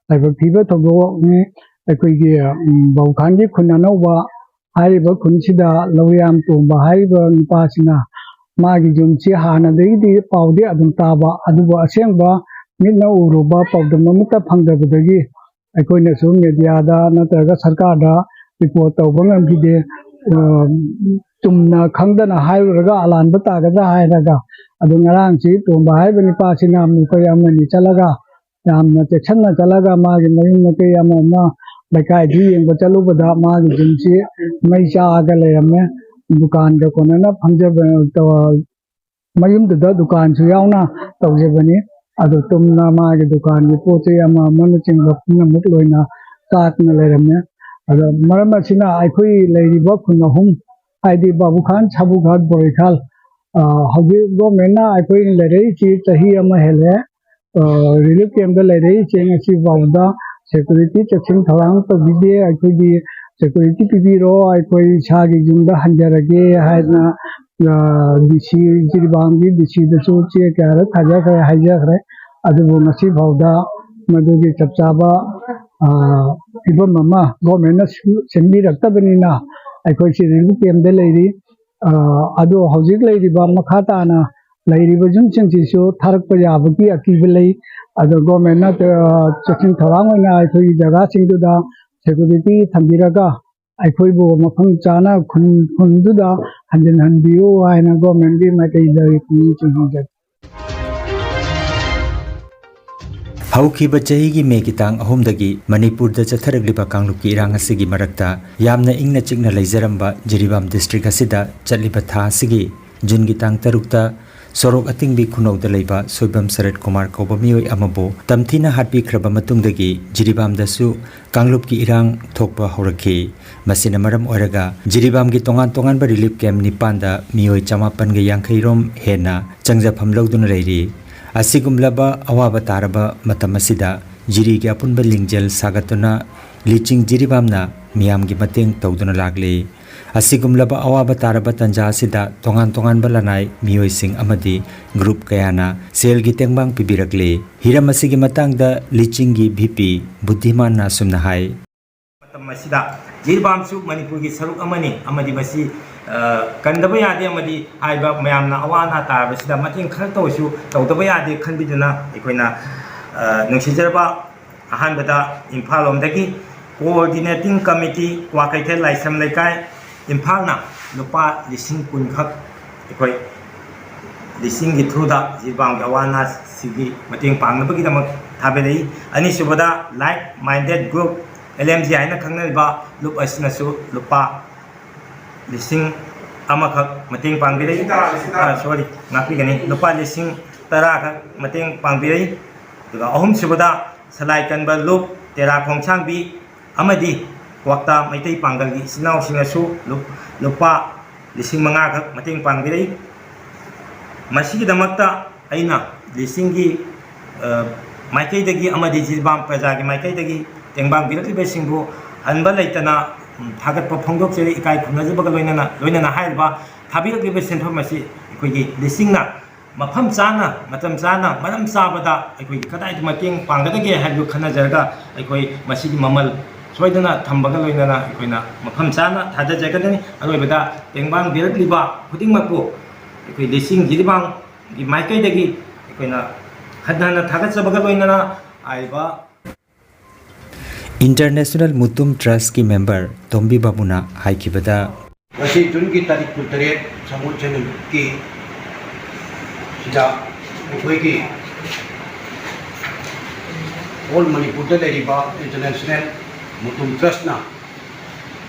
ꯂꯥꯏꯕꯛ ꯊꯤꯕ ꯊꯧꯗꯣꯛꯅꯤ꯫ ꯑꯩꯈꯣꯏꯒꯤ, ꯎꯝ, ꯕꯧꯈꯥꯟꯒꯤ ꯈꯨꯟ ꯑꯅꯧꯕ ꯍꯥꯏꯔꯤꯕ ꯈꯨꯟꯁꯤꯗ ꯂꯧꯔꯤꯌꯥꯝ ꯇꯣꯝꯕ ꯍꯥꯏꯔꯤꯕ ꯅꯨꯄꯥꯁꯤꯅ ꯃꯥꯒꯤ ꯌꯨꯝꯁꯤ ꯍꯥꯟꯅꯗꯒꯤꯗꯤ ꯄꯥꯎꯗꯤ ꯑꯗꯨꯝ ꯇꯥꯕ, ꯑꯗꯨꯕꯨ ꯑꯁꯦꯡꯕ ꯃꯤꯠꯅ ꯎꯔꯨꯕ ꯄꯥꯎꯗꯝ ꯑꯃꯠꯇ ꯐꯪꯗꯕꯗꯒꯤ ꯑꯩꯈꯣꯏꯅꯁꯨ ꯃꯦꯗꯤꯌꯥꯗ ꯅꯠꯇ꯭ꯔꯒ ꯁꯔꯀꯥꯔꯗ ꯔꯤꯄꯣꯔꯠ ꯇꯧꯕ ꯉꯝꯈꯤꯗꯦ꯫ ꯑ, ꯆꯨꯝꯅ ꯈꯪꯗꯅ ꯍꯥꯏꯔꯨꯔꯒ ꯑꯂꯥꯟꯕ ꯇꯥꯒꯗ꯭ꯔꯥ ꯍꯥꯏꯔꯒ, ꯑꯗꯨ ꯉꯔꯥꯡꯁꯤ ꯇꯣꯝꯕ ꯍꯥꯏꯔꯤꯕ ꯅꯨꯄꯥꯁꯤꯅ ꯃꯈꯣꯏ ꯑꯃꯅꯤ ꯆꯠꯂꯒ ꯌꯥꯝꯅ ꯆꯦꯛꯁꯤꯟꯅ ꯆꯠꯂꯒ ꯃꯥꯒꯤ ꯃꯌꯨꯝ ꯃꯀꯩ ꯑꯃ ꯑꯃ ꯂꯩꯀꯥꯏꯗꯨ ꯌꯦꯡꯕ ꯆꯠꯂꯨꯕꯗ ꯃꯥꯒꯤ ꯌꯨꯝꯁꯤ ꯃꯩ ꯆꯥꯛꯑꯒ ꯂꯩꯔꯝꯃꯦ꯫ ꯗꯨꯀꯥꯟꯒ ꯀꯣꯟꯅꯅ ꯐꯝꯖꯕ, ꯃꯌꯨꯝꯗꯨꯗ ꯗꯨꯀꯥꯟꯁꯨ ꯌꯥꯎꯅ ꯇꯧꯖꯕꯅꯤ꯫ ꯑꯗꯨ ꯇꯨꯝꯅ ꯃꯥꯒꯤ ꯗꯨꯀꯥꯟꯒꯤ ꯄꯣꯠ ꯆꯩ ꯑꯃ ꯑꯃꯅꯆꯤꯡꯕ ꯄꯨꯝꯅꯃꯛ ꯂꯣꯏꯅ ꯆꯥꯛꯅ ꯂꯩꯔꯝꯃꯦ꯫ ꯑꯗꯣ ꯃꯔꯝ ꯑꯁꯤꯅ ꯑꯩꯈꯣꯏ ꯂꯩꯔꯤꯕ ꯈꯨꯟ ꯑꯍꯨꯝ, ꯍꯥꯏꯗꯤ ꯕꯥꯕꯨꯈꯥꯟ, ꯁꯥꯕꯨꯒꯥꯠ, ꯕꯣꯔꯤꯈꯥꯜ, ꯑ, ꯍꯧꯖꯤꯛ ꯒꯣꯔꯃꯦꯟꯅ ꯑꯩꯈꯣꯏ ꯂꯩꯔꯛꯏꯁꯤ ꯆꯍꯤ ꯑꯃ ꯍꯦꯜꯂꯦ꯫ ꯑ, ꯔꯤꯂꯤꯐ ꯀꯦꯝꯞꯇ ꯂꯩꯔꯛꯏꯁꯦ ꯉꯁꯤ ꯐꯥꯎꯕꯗ ꯁꯦꯀ꯭ꯌꯨꯔꯤꯇꯤ ꯆꯦꯛꯁꯤꯟ ꯊꯧꯔꯥꯡ ꯇꯧꯕꯤꯗꯦ꯫ ꯑꯩꯈꯣꯏꯒꯤ ꯁꯦꯀ꯭ꯌꯨꯔꯤꯇꯤ ꯄꯤꯕꯤꯔꯣ, ꯑꯩꯈꯣꯏ ꯏꯁꯥꯒꯤ ꯌꯨꯝꯗ ꯍꯟꯖꯔꯒꯦ ꯍꯥꯏꯗꯅ, ꯑ, ꯗꯤ ꯁꯤ, ꯖꯤꯔꯤꯕꯥꯝꯒꯤ ꯗꯤ ꯁꯤꯗꯁꯨ ꯆꯦ ꯀꯌꯥꯔꯛ ꯊꯥꯖꯈ꯭ꯔꯦ, ꯍꯥꯏꯖꯈ꯭ꯔꯦ꯫ ꯑꯗꯨꯕꯨ ꯉꯁꯤ ꯐꯥꯎꯗ ꯃꯗꯨꯒꯤ ꯆꯞ ꯆꯥꯕ, ꯑ, ꯐꯤꯕꯝ ꯑꯃ ꯒꯣꯔꯃꯦꯟꯅ ꯁꯤꯟ-, ꯁꯤꯟꯕꯤꯔꯛꯇꯕꯅꯤꯅ ꯑꯩꯈꯣꯏꯁꯤ ꯔꯤꯂꯤꯐ ꯀꯦꯝꯞꯇ ꯂꯩꯔꯤ꯫ ꯑ, ꯑꯗꯣ ꯍꯧꯖꯤꯛ ꯂꯩꯔꯤꯕ ꯃꯈꯥ ꯇꯥꯅ ꯂꯩꯔꯤꯕ ꯌꯨꯝꯁꯤꯡꯁꯤꯁꯨ ꯊꯥꯔꯛꯄ ꯌꯥꯕꯒꯤ ꯑꯀꯤꯕ ꯂꯩ꯫ ꯑꯗꯣ ꯒꯣꯔꯃꯦꯟꯅ, ꯑ, ꯆꯦꯛꯁꯤꯟ ꯊꯧꯔꯥꯡ ꯑꯣꯏꯅ ꯑꯩꯈꯣꯏꯒꯤ ꯖꯒꯥꯁꯤꯡꯗꯨꯗ ꯁꯦꯀ꯭ꯌꯨꯔꯤꯇꯤ ꯊꯝꯕꯤꯔꯒ ꯑꯩꯈꯣꯏꯕꯨ ꯃꯐꯝ ꯆꯥꯅ ꯈꯨꯟ, ꯈꯨꯟꯗꯨꯗ ꯍꯟꯖꯤꯟꯍꯟꯕꯤꯌꯨ ꯍꯥꯏꯅ ꯒꯣꯔꯃꯦꯟꯒꯤ ꯃꯥꯏꯀꯩꯗꯒꯤ ꯄꯨꯛꯅꯤꯡ ꯆꯤꯡꯁꯤꯟꯖꯔꯤ꯫ ꯍꯧꯈꯤꯕ ꯆꯍꯤꯒꯤ ꯃꯦꯒꯤ ꯇꯥꯡ ꯑꯍꯨꯝꯗꯒꯤ ꯃꯅꯤꯄꯨꯔꯗ ꯆꯠꯊꯔꯛꯂꯤꯕ ꯀꯥꯡꯂꯨꯞꯀꯤ ꯏꯔꯥꯡ ꯑꯁꯤꯒꯤ ꯃꯔꯛꯇ ꯌꯥꯝꯅ ꯏꯪꯅ ꯆꯤꯛꯅ ꯂꯩꯖꯔꯝꯕ ꯖꯤꯔꯤꯕꯥꯝ ꯗꯤꯁꯇ꯭ꯔꯤꯛ ꯑꯁꯤꯗ ꯆꯠꯂꯤꯕ ꯊꯥ ꯑꯁꯤꯒꯤ ꯖꯨꯟꯒꯤ ꯇꯥꯡ ꯇꯔꯨꯛꯇ ꯁꯣꯔꯣꯛ ꯑꯇꯤꯡꯕꯤ ꯈꯨꯅꯧꯗ ꯂꯩꯕ ꯁꯣꯏꯕꯝ ꯁꯔꯠ ꯀꯨꯃꯥꯔ ꯀꯧꯕ ꯃꯤꯑꯣꯏ ꯑꯃꯕꯨ ꯇꯝꯊꯤꯅ ꯍꯥꯠꯄꯤꯈ꯭ꯔꯕ ꯃꯇꯨꯡꯗꯒꯤ ꯖꯤꯔꯤꯕꯥꯝꯗꯁꯨ ꯀꯥꯡꯂꯨꯞꯀꯤ ꯏꯔꯥꯡ ꯊꯣꯛꯄ ꯍꯧꯔꯛꯈꯤ꯫ ꯃꯁꯤꯅ ꯃꯔꯝ ꯑꯣꯏꯔꯒ ꯖꯤꯔꯤꯕꯥꯝꯒꯤ ꯇꯣꯉꯥꯟ ꯇꯣꯉꯥꯟꯕ ꯔꯤꯂꯤꯐ ꯀꯦꯝꯞ ꯅꯤꯄꯥꯟꯗ ꯃꯤꯑꯣꯏ ꯆꯃꯥꯄꯟꯒ ꯌꯥꯡꯈꯩ ꯔꯣꯝ ꯍꯦꯟꯅ ꯆꯪꯖꯐꯝ ꯂꯧꯗꯨꯅ ꯂꯩꯔꯤ꯫ ꯑꯁꯤꯒꯨꯝꯂꯕ ꯑꯋꯥꯕ ꯇꯥꯔꯕ ꯃꯇꯝ ꯑꯁꯤꯗ ꯖꯤꯔꯤꯒꯤ ꯑꯄꯨꯟꯕ ꯂꯤꯡꯖꯦꯜ ꯁꯥꯒꯠꯇꯨꯅ ꯂꯤꯆꯤꯡ ꯖꯤꯔꯤꯕꯥꯝꯅ ꯃꯤꯌꯥꯝꯒꯤ ꯃꯇꯦꯡ ꯇꯧꯗꯨꯅ ꯂꯥꯛꯂꯤ꯫ ꯑꯁꯤꯒꯨꯝꯂꯕ ꯑꯋꯥꯕ ꯇꯥꯔꯕ ꯇꯥꯟꯖꯥ ꯑꯁꯤꯗ ꯇꯣꯉꯥꯟ ꯇꯣꯉꯥꯟꯕ ꯂꯅꯥꯏ ꯃꯤꯑꯣꯏꯁꯤꯡ ꯑꯃꯗꯤ ꯒ꯭ꯔꯨꯞ ꯀꯌꯥꯅ ꯁꯦꯜꯒꯤ ꯇꯦꯡꯕꯥꯡ ꯄꯤꯕꯤꯔꯛꯂꯤ꯫ ꯍꯤꯔꯝ ꯑꯁꯤꯒꯤ ꯃꯇꯥꯡꯗ ꯂꯤꯆꯤꯡꯒꯤ ꯚꯤ ꯄꯤ ꯕꯨꯙꯤꯃꯥꯟꯅ ꯑꯁꯨꯝꯅ ꯍꯥꯏ꯫ ꯃꯇꯝ ꯑꯁꯤꯗ ꯖꯤꯔꯤꯕꯥꯝꯁꯨ ꯃꯅꯤꯄꯨꯔꯒꯤ ꯁꯔꯨꯛ ꯑꯃꯅꯤ ꯑꯃꯗꯤ ꯃꯁꯤ, ꯑ, ꯀꯟꯗꯕ ꯌꯥꯗꯦ ꯑꯃꯗꯤ ꯍꯥꯏꯕ ꯃꯌꯥꯝꯅ ꯑꯋꯥ ꯑꯅꯥ ꯇꯥꯔꯕꯁꯤꯗ ꯃꯇꯦꯡ ꯈꯔꯇ ꯑꯣꯏꯁꯨ ꯇꯧꯗꯕ ꯌꯥꯗꯦ ꯈꯟꯕꯤꯗꯨꯅ ꯑꯩꯈꯣꯏꯅ, ꯑ, ꯅꯨꯡꯁꯤꯖꯔꯕ ꯑꯍꯥꯟꯕꯗ ꯏꯝꯐꯥꯜ ꯂꯣꯝꯗꯒꯤ Coordinating Committee ꯀ꯭ꯋꯥꯀꯩꯊꯦꯜ ꯂꯥꯏꯁ꯭ꯔꯝ ꯂꯩꯀꯥꯏ, ꯏꯝꯐꯥꯜꯅ ꯂꯨꯄꯥ ꯂꯤꯁꯤꯡ ꯀꯨꯟ ꯈꯛ ꯑꯩꯈꯣꯏ ꯂꯤꯁꯤꯡꯒꯤ through ꯗ ꯖꯤꯔꯤꯕꯥꯝꯒꯤ ꯑꯋꯥ ꯑꯅꯥꯁꯤꯒꯤ ꯃꯇꯦꯡ ꯄꯥꯡꯅꯕꯒꯤꯗꯃꯛ ꯊꯥꯕꯤꯔꯛꯏ꯫ ꯑꯅꯤꯁꯨꯕꯗ Like Minded Group L M G ꯍꯥꯏꯅ ꯈꯪꯅꯔꯤꯕ ꯂꯨꯞ ꯑꯁꯤꯅꯁꯨ ꯂꯨꯄꯥ ꯂꯤꯁꯤꯡ ꯑꯃꯈꯛ ꯃꯇꯦꯡ ꯄꯥꯡꯕꯤꯔꯛꯏ꯫ ꯂꯤꯁꯤꯡ ꯇꯔꯥ, ꯂꯤꯁꯤꯡ ꯇꯔꯥ꯫ ꯑ, sorry, ꯉꯥꯛꯄꯤꯒꯅꯤ꯫ ꯂꯨꯄꯥ ꯂꯤꯁꯤꯡ ꯇꯔꯥꯈꯛ ꯃꯇꯦꯡ ꯄꯥꯡꯕꯤꯔꯛꯏ꯫ ꯑꯗꯨꯒ ꯑꯍꯨꯝꯁꯨꯕꯗ ꯁꯂꯥꯏ ꯀꯟꯕ ꯂꯨꯞ ꯇꯦꯔꯥ ꯈꯣꯡꯁꯥꯡꯕꯤ ꯑꯃꯗꯤ ꯀ꯭ꯋꯥꯛꯇꯥ ꯃꯩꯇꯩ ꯄꯥꯡꯒꯜꯒꯤ ꯏꯆꯤꯟ ꯏꯅꯥꯎꯁꯤꯡꯅꯁꯨ ꯂꯨꯞ-, ꯂꯨꯄꯥ ꯂꯤꯁꯤꯡ ꯃꯉꯥꯈꯛ ꯃꯇꯦꯡ ꯄꯥꯡꯕꯤꯔꯛꯏ꯫ ꯃꯁꯤꯒꯤꯗꯃꯛꯇ ꯑꯩꯅ ꯂꯤꯁꯤꯡꯒꯤ, ꯑ, ꯃꯥꯏꯀꯩꯗꯒꯤ ꯑꯃꯗꯤ ꯖꯤꯔꯤꯕꯥꯝ ꯄ꯭ꯔꯖꯥꯒꯤ ꯃꯥꯏꯀꯩꯗꯒꯤ ꯇꯦꯡꯕꯥꯡꯕꯤꯔꯛꯂꯤꯕꯁꯤꯡꯕꯨ ꯍꯟꯕ ꯂꯩꯇꯅ, ꯎꯝ, ꯊꯥꯒꯠꯄ ꯐꯣꯡꯗꯣꯛꯆꯔꯤ, ꯏꯀꯥꯏ ꯈꯨꯝꯅꯖꯕꯒ ꯂꯣꯏꯅꯅ꯫ ꯂꯣꯏꯅꯅ ꯍꯥꯏꯔꯤꯕ ꯊꯥꯕꯤꯔꯛꯂꯤꯕ ꯁꯦꯟꯐꯝ ꯑꯁꯤ ꯑꯩꯈꯣꯏꯒꯤ ꯂꯤꯁꯤꯡꯅ ꯃꯐꯝ ꯆꯥꯅ, ꯃꯇꯝ ꯆꯥꯅ, ꯃꯔꯝ ꯆꯥꯕꯗ ꯑꯩꯈꯣꯏꯒꯤ ꯀꯗꯥꯏꯗ ꯃꯇꯦꯡ ꯄꯥꯡꯒꯗꯒꯦ ꯍꯥꯏꯕꯗꯨ ꯈꯟꯅꯖꯔꯒ ꯑꯩꯈꯣꯏ ꯃꯁꯤꯒꯤ ꯃꯃꯜ ꯁꯣꯏꯗꯅ ꯊꯝꯕꯒ ꯂꯣꯏꯅꯅ ꯑꯩꯈꯣꯏꯅ ꯃꯐꯝ ꯆꯥꯅ ꯊꯥꯗꯖꯒꯗꯅꯤ꯫ ꯑꯔꯣꯏꯕꯗ ꯇꯦꯡꯕꯥꯡꯕꯤꯔꯛꯂꯤꯕ ꯈꯨꯗꯤꯡꯃꯛꯄꯨ ꯑꯩꯈꯣꯏ ꯂꯤꯁꯤꯡ ꯖꯤꯔꯤꯕꯥꯝꯒꯤ ꯃꯥꯏꯀꯩꯗꯒꯤ ꯑꯩꯈꯣꯏꯅ ꯍꯟꯅ ꯍꯟꯅ ꯊꯥꯒꯠꯆꯕꯒ ꯂꯣꯏꯅꯅ ꯍꯥꯏꯔꯤꯕ International Muttum Trust ꯀꯤ member ꯇꯣꯝꯕꯤ ꯕꯥꯕꯨꯅ ꯍꯥꯏꯈꯤꯕꯗ, ꯉꯁꯤ ꯖꯨꯟꯒꯤ ꯇꯥꯔꯤꯛ ꯀꯨꯟꯇꯔꯦꯠ, ꯁꯪꯒꯣꯜꯁꯦꯟ ꯅꯨꯃꯤꯠꯀꯤ ꯁꯤꯗ ꯑꯩꯈꯣꯏꯒꯤ all ꯃꯅꯤꯄꯨꯔꯗ ꯂꯩꯔꯤꯕ International Muttum Trust ꯅ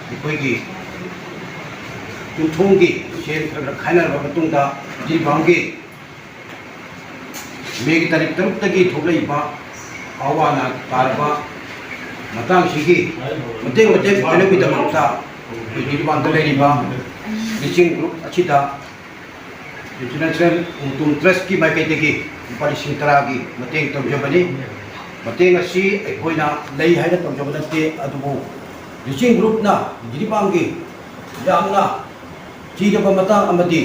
ꯑꯩꯈꯣꯏꯒꯤ ꯌꯨꯝꯊꯣꯡꯒꯤ ꯁꯦꯟ ꯈꯔ ꯈꯔ ꯈꯥꯏꯅꯔꯕ ꯃꯇꯨꯡꯗ ꯖꯤꯔꯤꯕꯥꯝꯒꯤ ꯃꯦꯒꯤ ꯇꯥꯔꯤꯛ ꯇꯔꯨꯛꯇꯒꯤ ꯊꯣꯛꯂꯛꯏꯕ ꯑꯋꯥ ꯑꯅꯥ ꯇꯥꯔꯕ ꯃꯇꯥꯡꯁꯤꯒꯤ ꯃꯇꯦꯡ ꯃꯇꯦꯡ ꯑꯣꯏꯅꯕꯒꯤꯗꯃꯛꯇ ꯑꯩꯈꯣꯏ ꯖꯤꯔꯤꯕꯥꯝꯗ ꯂꯩꯔꯤꯕ ꯂꯤꯁꯤꯡ ꯒ꯭ꯔꯨꯞ ꯑꯁꯤꯗ International Muttum Trust ꯀꯤ ꯃꯥꯏꯀꯩꯗꯒꯤ ꯂꯨꯄꯥ ꯂꯤꯁꯤꯡ ꯇꯔꯥꯒꯤ ꯃꯇꯦꯡ ꯇꯧꯖꯕꯅꯤ꯫ ꯃꯇꯦꯡ ꯑꯁꯤ ꯑꯩꯈꯣꯏꯅ ꯂꯩ ꯍꯥꯏꯅ ꯇꯧꯖꯕ ꯅꯠꯇꯦ, ꯑꯗꯨꯕꯨ ꯂꯤꯁꯤꯡ ꯒ꯭ꯔꯨꯞꯅ ꯖꯤꯔꯤꯕꯥꯝꯒꯤ ꯌꯥꯝꯅ ꯊꯤꯔꯕ ꯃꯇꯥꯡ ꯑꯃꯗꯤ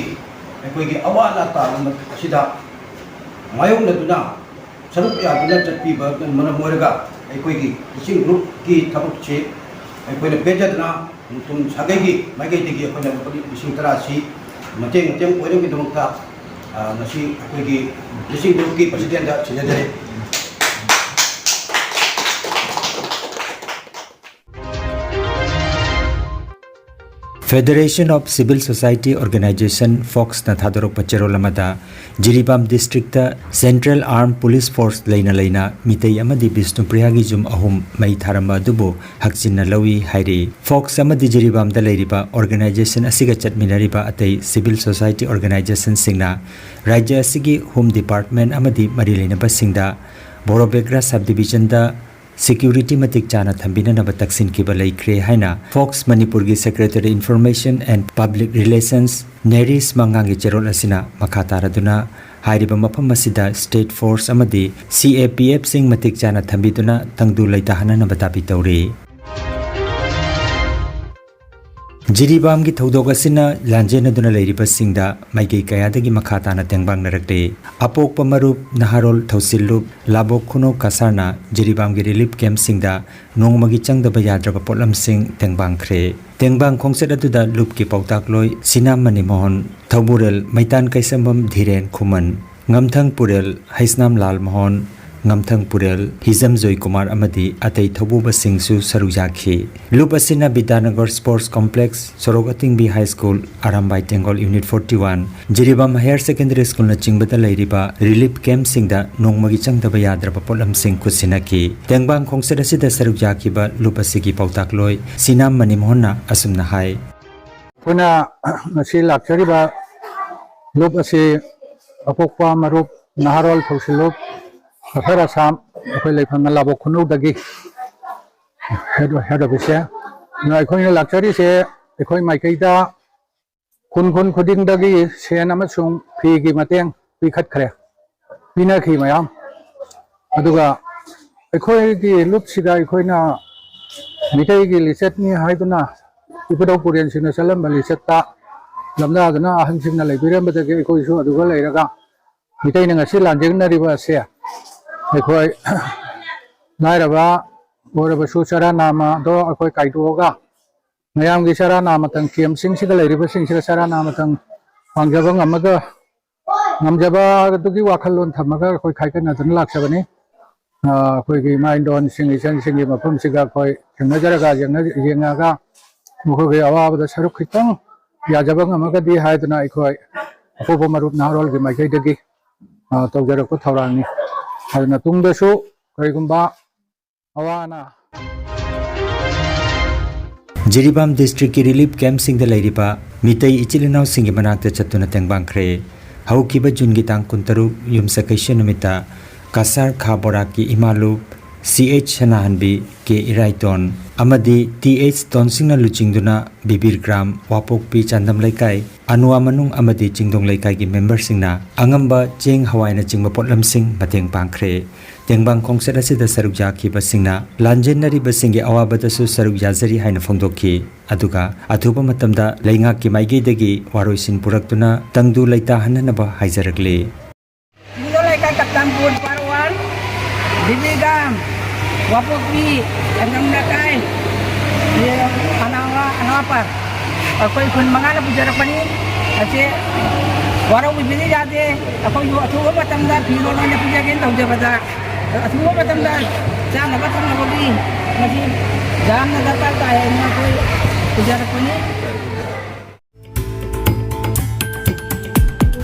ꯑꯩꯈꯣꯏꯒꯤ ꯑꯋꯥ ꯑꯅꯥ ꯇꯥꯕ ꯑꯁꯤꯗ ꯃꯥꯌꯣꯛꯅꯗꯨꯅ ꯁꯔꯨꯛ ꯌꯥꯗꯨꯅ ꯆꯠꯄꯤꯕ ꯃꯔꯝ ꯑꯣꯏꯔꯒ ꯑꯩꯈꯣꯏꯒꯤ ꯂꯤꯁꯤꯡ ꯒ꯭ꯔꯨꯞꯀꯤ ꯊꯕꯛꯁꯤ ꯑꯩꯈꯣꯏꯅ ꯄꯦꯟꯖꯗꯅ ꯃꯨꯇꯨꯝ ꯁꯥꯒꯩꯒꯤ ꯃꯥꯏꯀꯩꯗꯒꯤ ꯑꯩꯈꯣꯏꯅ ꯂꯨꯄꯥ ꯂꯤꯁꯤꯡ ꯇꯔꯥ ꯑꯁꯤ ꯃꯇꯦꯡ ꯃꯇꯦꯡ ꯑꯣꯏꯅꯕꯒꯤꯗꯃꯛꯇ, ꯑ, ꯉꯁꯤ ꯑꯩꯈꯣꯏꯒꯤ ꯂꯤꯁꯤꯡ ꯒ꯭ꯔꯨꯞꯀꯤ president the ꯁꯤꯟꯅꯖꯔꯤ꯫ Federation of Civil Society Organization, ꯐꯣꯛꯁꯅ ꯊꯥꯗꯣꯔꯛꯄ ꯆꯦꯔꯣꯜ ꯑꯃꯗ, Jiribam district Central Armed Police Force ꯂꯩꯅ ꯂꯩꯅ ꯃꯤꯇꯩ ꯑꯃꯗꯤ ꯕꯤꯁꯅꯨꯄ꯭ꯔꯤꯌꯥꯒꯤ ꯌꯨꯝ ꯑꯍꯨꯝ ꯃꯩ ꯊꯥꯔꯝꯕ ꯑꯗꯨꯕꯨ ꯍꯛꯆꯤꯟꯅ ꯂꯧꯏ ꯍꯥꯏꯔꯤ꯫ ꯐꯣꯛꯁ ꯑꯃꯗꯤ ꯖꯤꯔꯤꯕꯥꯝꯗ ꯂꯩꯔꯤꯕ organization ꯑꯁꯤꯒ ꯆꯠꯃꯤꯟꯅꯔꯤꯕ ꯑꯇꯩ civil society organizationꯁꯤꯡꯅ ꯔꯥꯖ꯭ꯌ ꯑꯁꯤꯒꯤ Home Department ꯑꯃꯗꯤ ꯃꯔꯤ ꯂꯩꯅꯕꯁꯤꯡꯗ ꯕꯣꯔꯣꯕꯦꯒ꯭ꯔꯥ Subdivisionꯗ security ꯃꯇꯤꯛ ꯆꯥꯅ ꯊꯝꯕꯤꯅꯅꯕ ꯇꯛꯁꯤꯟꯈꯤꯕ ꯂꯩꯈ꯭ꯔꯦ ꯍꯥꯏꯅ ꯐꯣꯛꯁ ꯃꯅꯤꯄꯨꯔꯒꯤ Secretary Information and Public Relations ꯅꯦꯔꯤꯁ ꯃꯉꯥꯡꯒꯤ ꯆꯦꯔꯣꯜ ꯑꯁꯤꯅ ꯃꯈꯥ ꯇꯥꯔꯗꯨꯅ ꯍꯥꯏꯔꯤꯕ ꯃꯐꯝ ꯑꯁꯤꯗ state force ꯑꯃꯗꯤ C A P Fꯁꯤꯡ ꯃꯇꯤꯛ ꯆꯥꯅ ꯊꯝꯕꯤꯗꯨꯅ ꯇꯪꯗꯨ ꯂꯩꯇꯥꯍꯟꯅꯅꯕ ꯗꯥꯕꯤ ꯇꯧꯔꯤ꯫ ꯖꯤꯔꯤꯕꯥꯝꯒꯤ ꯊꯧꯗꯣꯛ ꯑꯁꯤꯅ ꯂꯥꯟꯖꯦꯟꯅꯗꯨꯅ ꯂꯩꯔꯤꯕꯁꯤꯡꯗ ꯃꯥꯏꯀꯩ ꯀꯌꯥꯗꯒꯤ ꯃꯈꯥ ꯇꯥꯅ ꯇꯦꯡꯕꯥꯡꯅꯔꯛꯂꯤ꯫ ꯑꯄꯣꯛꯄ ꯃꯔꯨꯞ, ꯅꯍꯥꯔꯣꯜ ꯊꯧꯁꯤꯜꯂꯨꯞ, ꯂꯥꯕꯣꯛ ꯈꯨꯅꯧ ꯀꯁꯥꯔꯅ ꯖꯤꯔꯤꯕꯥꯝꯒꯤ relief campꯁꯤꯡꯗ ꯅꯣꯡꯃꯒꯤ ꯆꯪꯗꯕ ꯌꯥꯗ꯭ꯔꯕ ꯄꯣꯠꯂꯝꯁꯤꯡ ꯇꯦꯡꯕꯥꯡꯈ꯭ꯔꯦ꯫ ꯇꯦꯡꯕꯥꯡ ꯈꯣꯡꯆꯠ ꯑꯗꯨꯗ ꯂꯨꯞꯀꯤ ꯄꯥꯎꯇꯥꯛꯂꯣꯏ ꯁꯤꯅꯥꯝ ꯃꯅꯤꯃꯣꯍꯟ, ꯊꯧꯕꯨꯔꯦꯜ ꯃꯩꯇꯥꯟ ꯀꯩꯁꯝꯕꯝ ꯙꯤꯔꯦꯟ ꯈꯨꯃꯟ, ꯉꯝꯊꯪ ꯄꯨꯔꯦꯜ ꯍꯩꯁꯅꯥꯝ ꯂꯥꯜ ꯃꯣꯍꯟ, ꯉꯝꯊꯪ ꯄꯨꯔꯦꯜ ꯍꯤꯖꯝ ꯖꯣꯏ ꯀꯨꯃꯥꯔ ꯑꯃꯗꯤ ꯑꯇꯩ ꯊꯧꯕꯨꯕꯁꯤꯡꯁꯨ ꯁꯔꯨꯛ ꯌꯥꯈꯤ꯫ ꯂꯨꯞ ꯑꯁꯤꯅ ꯕꯤꯗ꯭ꯌꯥꯅꯒꯔ Sports Complex, ꯁꯣꯔꯣꯛ ꯑꯇꯤꯡꯕꯤ High School, Arambai ꯇꯦꯡꯒꯣꯜ Unit forty one, Jiribam Higher Secondary Schoolꯅꯆꯤꯡꯕꯗ ꯂꯩꯔꯤꯕ relief campꯁꯤꯡꯗ ꯅꯣꯡꯃꯒꯤ ꯆꯪꯗꯕ ꯌꯥꯗ꯭ꯔꯕ ꯄꯣꯠꯂꯝꯁꯤꯡ ꯈꯨꯠꯁꯤꯟꯅꯈꯤ꯫ ꯇꯦꯡꯕꯥꯡ ꯈꯣꯡꯆꯠ ꯑꯁꯤꯗ ꯁꯔꯨꯛ ꯌꯥꯈꯤꯕ ꯂꯨꯞ ꯑꯁꯤꯒꯤ ꯄꯥꯎꯇꯥꯛꯂꯣꯏ ꯁꯤꯅꯥꯝ ꯃꯅꯤꯃꯣꯍꯟꯅ ꯑꯁꯨꯝꯅ ꯍꯥꯏ꯫ ꯑꯩꯈꯣꯏꯅ ꯉꯁꯤ ꯂꯥꯛꯆꯔꯤꯕ ꯂꯨꯞ ꯑꯁꯤ ꯑꯄꯣꯛꯄ ꯃꯔꯨꯞ ꯅꯍꯥꯔꯣꯜ ꯊꯧꯁꯤꯜꯂꯨꯞ ꯀꯁꯥꯔ ꯑꯁꯥꯝ ꯑꯩꯈꯣꯏ ꯂꯩꯐꯝꯅ ꯂꯥꯕꯣꯛ ꯈꯨꯅꯧꯗꯒꯤ head officeꯁꯦ꯫ ꯑꯗꯨꯅ ꯑꯩꯈꯣꯏꯅ ꯂꯥꯛꯆꯔꯤꯁꯦ ꯑꯩꯈꯣꯏ ꯃꯥꯏꯀꯩꯗ ꯈꯨꯟ ꯈꯨꯟ ꯈꯨꯗꯤꯡꯗꯒꯤ ꯁꯦꯟ ꯑꯃꯁꯨꯡ ꯐꯤꯒꯤ ꯃꯇꯦꯡ ꯄꯤꯈꯠꯈ꯭ꯔꯦ, ꯄꯤꯅꯈꯤ ꯃꯌꯥꯝ꯫ ꯑꯗꯨꯒ ꯑꯩꯈꯣꯏꯒꯤ ꯂꯨꯞꯁꯤꯗ ꯑꯩꯈꯣꯏꯅ ꯃꯤꯇꯩꯒꯤ ꯂꯤꯆꯠꯅꯤ ꯍꯥꯏꯗꯨꯅ ꯏꯕꯨꯙꯧ ꯄꯨꯔꯦꯟꯁꯤꯡꯅ ꯆꯠꯂꯝꯕ ꯂꯤꯆꯠꯇ ꯂꯝꯖꯥꯗꯨꯅ ꯑꯍꯟꯁꯤꯡꯅ ꯂꯩꯕꯤꯔꯝꯕꯗꯒꯤ ꯑꯩꯈꯣꯏꯁꯨ ꯑꯗꯨꯒ ꯂꯩꯔꯒ ꯃꯤꯇꯩꯅ ꯉꯁꯤ ꯂꯥꯟꯖꯦꯡꯅꯔꯤꯕ ꯑꯁꯦ ꯑꯩꯈꯣꯏ ꯂꯥꯏꯔꯕ ꯑꯣꯏꯔꯕꯁꯨ ꯆꯔꯥ ꯅꯥꯝꯃꯗꯣ ꯑꯩꯈꯣꯏ ꯀꯥꯏꯗꯣꯛꯑꯒ ꯃꯌꯥꯝꯒꯤ ꯆꯔꯥ ꯅꯥꯝꯃꯇꯪ campꯁꯤꯡꯁꯤꯗ ꯂꯩꯔꯤꯕꯁꯤꯡꯁꯤꯗ ꯆꯔꯥ ꯅꯥꯝꯃꯇꯪ ꯄꯥꯡꯖꯕ ꯉꯝꯃꯒ ꯉꯝꯖꯕ ꯑꯗꯨꯒꯤ ꯋꯥꯈꯜꯂꯣꯟ ꯊꯝꯃꯒ ꯑꯩꯈꯣꯏ ꯈꯥꯏꯒꯠꯅꯗꯨꯅ ꯂꯥꯛꯆꯕꯅꯤ꯫ ꯑ, ꯑꯩꯈꯣꯏꯒꯤ ꯏꯃꯥ ꯏꯟꯗꯣꯟꯁꯤꯡ ꯏꯆꯟꯁꯤꯡꯒꯤ ꯃꯐꯝꯁꯤꯗ ꯑꯩꯈꯣꯏ ꯊꯦꯡꯅꯖꯔꯒ ꯌꯦꯡꯅ-, ꯌꯦꯡꯉꯒ ꯃꯈꯣꯏꯒꯤ ꯑꯋꯥꯕꯗ ꯁꯔꯨꯛ ꯈꯤꯇꯪ ꯌꯥꯖꯕ ꯉꯝꯃꯒꯗꯤ ꯍꯥꯏꯗꯨꯅ ꯑꯩꯈꯣꯏ ꯑꯄꯣꯛꯄ ꯃꯔꯨꯞ ꯅꯍꯥꯔꯣꯜꯒꯤ ꯃꯥꯏꯀꯩꯗꯒꯤ, ꯑ, ꯇꯧꯖꯔꯛꯄ ꯊꯧꯔꯥꯡꯅꯤ꯫ ꯑꯗꯨꯅ ꯇꯨꯡꯗꯁꯨ ꯀꯔꯤꯒꯨꯝꯕ ꯑꯋꯥ ꯑꯅꯥ ꯖꯤꯔꯤꯕꯥꯝ ꯗꯤꯁꯇ꯭ꯔꯤꯛꯀꯤ ꯔꯤꯂꯤꯐ ꯀꯦꯝꯞꯁꯤꯡꯗ ꯂꯩꯔꯤꯕ ꯃꯤꯇꯩ ꯏꯆꯤꯜ ꯏꯅꯥꯎꯁꯤꯡꯒꯤ ꯃꯅꯥꯛꯇ ꯆꯠꯇꯨꯅ ꯇꯦꯡꯕꯥꯡꯈ꯭ꯔꯦ꯫ ꯍꯧꯈꯤꯕ ꯖꯨꯟꯒꯤ ꯇꯥꯡ ꯀꯨꯟꯇꯔꯨꯛ, ꯌꯨꯝꯁꯀꯩꯁ ꯅꯨꯃꯤꯠꯇ ꯀꯁꯥꯔ ꯈꯥ ꯕꯣꯔꯥꯛꯀꯤ ꯏꯃꯥꯂꯨꯞ ꯁꯤ ꯑꯩꯆ ꯁꯅꯥꯍꯟꯕꯤ, ꯀꯦ ꯏꯔꯥꯏꯇꯣꯟ ꯑꯃꯗꯤ ꯇꯤ ꯑꯩꯆ ꯇꯣꯟꯁꯤꯡꯅ ꯂꯨꯆꯤꯡꯗꯨꯅ ꯕꯤꯕꯤꯔ ꯒ꯭ꯔꯥꯝ, ꯋꯥꯄꯣꯛꯄꯤ ꯆꯥꯟꯗꯝ ꯂꯩꯀꯥꯏ, ꯑꯅꯨꯋꯥ ꯃꯅꯨꯡ ꯑꯃꯗꯤ ꯆꯤꯡꯗꯣꯡ ꯂꯩꯀꯥꯏꯒꯤ ꯃꯦꯝꯕꯔꯁꯤꯡꯅ ꯑꯉꯝꯕ ꯆꯦꯡ ꯍꯋꯥꯏꯅꯆꯤꯡꯕ ꯄꯣꯠꯂꯝꯁꯤꯡ ꯃꯇꯦꯡ ꯄꯥꯡꯈ꯭ꯔꯦ꯫ ꯇꯦꯡꯕꯥꯡ ꯈꯣꯡꯆꯠ ꯑꯁꯤꯗ ꯁꯔꯨꯛ ꯌꯥꯈꯤꯕꯁꯤꯡꯅ ꯂꯥꯟꯖꯦꯟꯅꯔꯤꯕꯁꯤꯡꯒꯤ ꯑꯋꯥꯕꯗꯁꯨ ꯁꯔꯨꯛ ꯌꯥꯖꯔꯤ ꯍꯥꯏꯅ ꯐꯣꯡꯗꯣꯛꯈꯤ꯫ ꯑꯗꯨꯒ ꯑꯊꯨꯕ ꯃꯇꯝꯗ ꯂꯩꯉꯥꯛꯀꯤ ꯃꯥꯏꯀꯩꯗꯒꯤ ꯋꯥꯔꯣꯏꯁꯤꯟ ꯄꯨꯔꯛꯇꯨꯅ ꯇꯪꯗꯨ ꯂꯩꯇꯥꯍꯟꯅꯅꯕ ꯍꯥꯏꯖꯔꯛꯂꯤ꯫ ꯆꯤꯡꯗꯣꯡ ꯂꯩꯀꯥꯏ ꯀꯞꯇꯥꯟꯄꯨꯔ ꯄꯥꯔꯠ ꯋꯥꯟ, ꯕꯤꯕꯤꯒꯥꯝ, ꯋꯥꯄꯣꯛꯄꯤ, ꯆꯥꯟꯗꯝ ꯂꯩꯀꯥꯏ, ꯑꯅꯥꯋꯥ, ꯑꯅꯥꯋꯥ ꯄꯥꯔꯠ꯫ ꯑꯩꯈꯣꯏ ꯈꯨꯟ ꯃꯉꯥꯅ ꯄꯨꯖꯔꯛꯄꯅꯤ꯫ ꯑꯁꯦ ꯋꯥꯔꯧꯕꯤꯕꯗꯤ ꯌꯥꯗꯦ꯫ ꯑꯩꯈꯣꯏꯁꯨ ꯑꯊꯨꯕ ꯃꯇꯝꯗ ꯐꯤꯔꯣꯜ ꯑꯣꯏꯅ ꯄꯤꯖꯒꯦꯅ ꯇꯧꯖꯕꯗ, ꯑꯊꯨꯕ ꯃꯇꯝꯗ ꯆꯥꯅꯕ ꯊꯛꯅꯕꯒꯤ ꯃꯁꯤ ꯌꯥꯝꯅ ꯗꯔꯀꯥꯔ ꯇꯥꯏ ꯍꯥꯏꯅ ꯑꯩꯈꯣꯏ ꯄꯨꯖꯔꯛꯄꯅꯤ꯫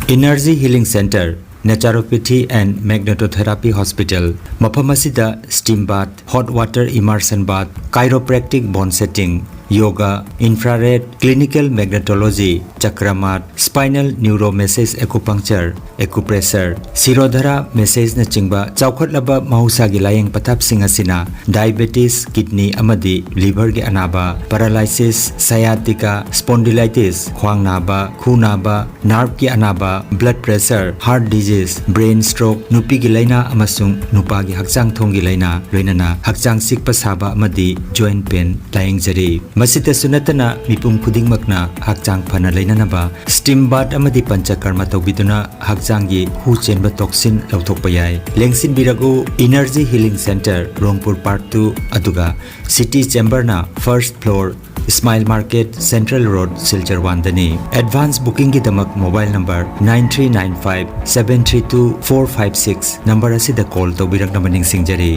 Energy Healing Center, Naturopathy and Magnetotherapy Hospital꯫ ꯃꯐꯝ ꯑꯁꯤꯗ steam bath, hot water immersion bath, chiropractic bone setting, yoga, infrared, clinical magnetology, ꯆꯀ꯭ꯔꯃꯥꯠ, spinal neuromassage, acupuncture, acupressure, ꯁꯤꯔꯣꯙꯔꯥ ꯃꯦꯁꯦꯖꯅꯆꯤꯡꯕ ꯆꯥꯎꯈꯠꯂꯕ ꯃꯍꯧꯁꯥꯒꯤ ꯂꯥꯌꯦꯡ ꯄꯊꯥꯞꯁꯤꯡ ꯑꯁꯤꯅ diabetes, kidney ꯑꯃꯗꯤ liverꯒꯤ ꯑꯅꯥꯕ, paralysis, sciatica, spondylitis, ꯈ꯭ꯋꯥꯡ ꯅꯥꯕ, ꯈꯨ ꯅꯥꯕ, nerveꯀꯤ ꯑꯅꯥꯕ, blood pressure, heart disease, brain stroke, ꯅꯨꯄꯤꯒꯤ ꯂꯥꯏꯅꯥ ꯑꯃꯁꯨꯡ ꯅꯨꯄꯥꯒꯤ ꯍꯛꯆꯥꯡ ꯊꯣꯡꯒꯤ ꯂꯥꯏꯅꯥ, ꯂꯣꯏꯅꯅ ꯍꯛꯆꯥꯡ ꯆꯤꯛꯄ ꯁꯥꯕ ꯑꯃꯗꯤ joint pain ꯂꯥꯌꯦꯡꯖꯔꯤ꯫ ꯃꯁꯤꯇꯁꯨ ꯅꯠꯇꯅ ꯃꯤꯄꯨꯝ ꯈꯨꯗꯤꯡꯃꯛꯅ ꯍꯛꯆꯥꯡ ꯐꯅ ꯂꯩꯅꯅꯕ steam bath ꯑꯃꯗꯤ ꯄꯟꯆꯀꯔꯃ ꯇꯧꯕꯤꯗꯨꯅ ꯍꯛꯆꯥꯡꯒꯤ ꯍꯨ ꯆꯦꯟꯕ toxin ꯂꯧꯊꯣꯛꯄ ꯌꯥꯏ꯫ ꯂꯦꯡꯁꯤꯟꯕꯤꯔꯛꯎ, Energy Healing Center, ꯔꯣꯡꯄꯨꯔ Park two, ꯑꯗꯨꯒ City Chamberꯅ first floor, Smile Market, Central Road, Silchar one ꯗꯅꯤ꯫ Advance bookingꯒꯤꯗꯃꯛ mobile number nine three nine five seven three two four five six number ꯑꯁꯤꯗ call ꯇꯧꯕꯤꯔꯛꯅꯕ ꯅꯤꯡꯁꯤꯡꯖꯔꯤ꯫